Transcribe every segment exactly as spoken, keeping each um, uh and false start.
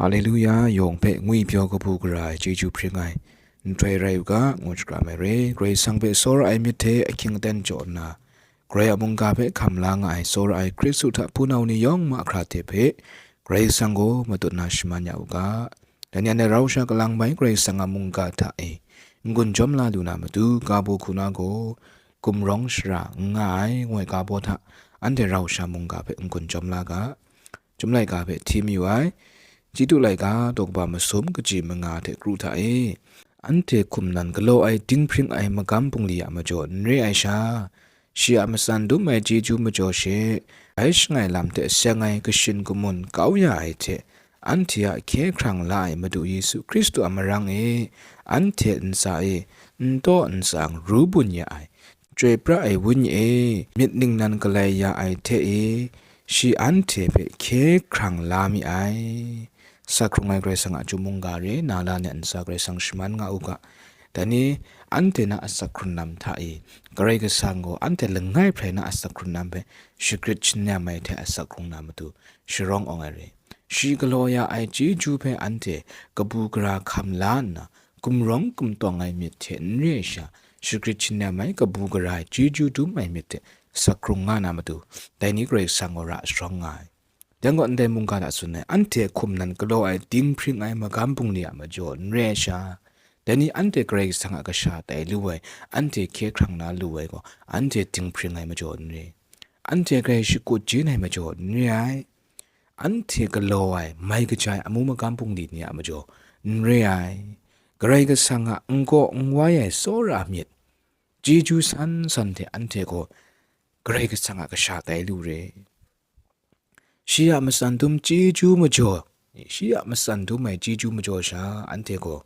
Haleluya, yawng hpe ngwipyaw kabu gara ai chyeju hpring ai nhtoi rai u ga, ngu shakram ai re. Karai Kasang hpe tsawra ai myit hte ahkying aten jaw nna, Karai a mungga hpe hkam la nga ai tsawra ai Hkristu hta hpunau ni yawng mahkra hte hpe Karai Kasang gaw matut na shaman ya u ga. Dai ni anhte rau sha kalang bai Karai Kasang a mungga hta e n-gun jawm la lu na matu, ga baw hku na gaw gumrawng shara n nga ai, ngu ai ga baw hta anhte rau sha mungga hpe n-gun jawm la ga. Chyum laika hpe hti mayu ai, Titu laika daw kaba masum kaji manga hte kru hta e, anhte hkum nan galaw ai dinghpring ai magam bungli a majaw n re ai sha, shi a matsan dum ai chyeju majaw she, bai shangai lam hte seng ai kashin kamun kau ya ai hte, anhte a hkye hkrang la ai Madu Yesu Hkristu a marang e, anhte ntsa e n taw n tsang ru bun ya ai, Chyoi pra ai Wenyi e, myit ningnan galai ya ai hte e, shi anhte hpe hkye hkrang la mi ai. Asak hkrung ai Karai Kasang a chyum mungga re, na la ni a ntsa Karai Kasang shaman nga u ga. Dai ni, anhte na asak hkrun lam hta e, Karai Kasang gaw anhte langai hprai na asak hkrun lam hpe shagrit shanam ai hte asak hkrung na matu, sharawng awng ai re. Shi galaw ya ai chyeju hpe anhte kabu gara hkam la nna, gumrawng gumtawng ai myit hte n re ai sha, shagrit shanam ai kabu gara ai chyeju dum ai myit hte asak hkrung nga na matu, dai ni Karai Kasang gaw ra sharawng nga ai. Dai gaw ndai mungga hta tsun ai, anhte hkum nan galaw ai dinghpring ai magam bungli a majaw n re ai sha, dai ni anhte Karai Kasang a kasha tai lu ai, anhte hkye hkrang na lu ai gaw, anhte dinghpring ai majaw n re. Anhte grai shakut jin ai majaw n re ai. Anhte galaw ai, mai kaja ai amu magam bungli ni a majaw n re ai. Karai Kasang a n gaw n wai ai tsawra myit, chyeju san san hte anhte gaw Karai Kasang a kasha tai lu re. Shi a matsan dum chyeju majaw, shi a matsan dum ai chyeju majaw sha, anhte gaw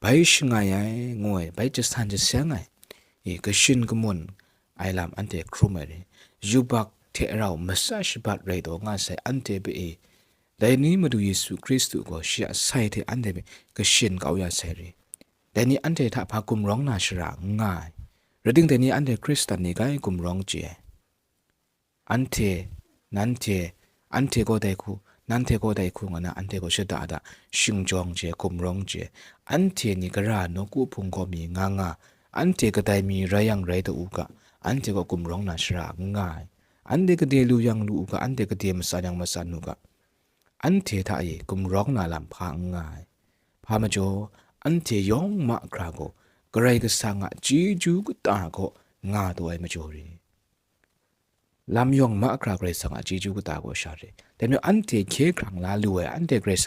bai shangai ai, ngu ai, bai jasan jaseng ai, e, kashin kamun ai lam anhte hkrum ai re. Yubak hte rau masa shabat rai taw nga sai anhte hpe e, dai ni Madu Yesu Hkristu gaw shi a sai hte anhte hpe kashin kau ya sai re. Dai ni anhte hta hpa gumrawng na shara n nga ai. Rai ting, dai ni anhte Hkristan ni grai gumrawng chye ai. Anhte, nanhte, anhte gaw dai hku, nanhte gaw dai hku nga na, anhte gaw shada da shingjawng chye, gumrawng chye. Anhte ni gara nawku hpung gaw mi nga nga, anhte kadai mi rai yang rai ta u ga, anhte gaw gumrawng na shara n nga ai. Anhte gade lu yang lu u ga, anhte gade matsan yang matsan u ga, anhte hta e gumrawng na lam hpa n nga ai. Hpa majaw, anhte yawng mahkra gaw Karai Kasang a chyeju kata gaw nga taw ai majaw re. Lam yawng mahkra Karai Kasang a chyeju kata gaw sha re. Dai majaw, anhte hkye hkrang la lu ai, anhte Karai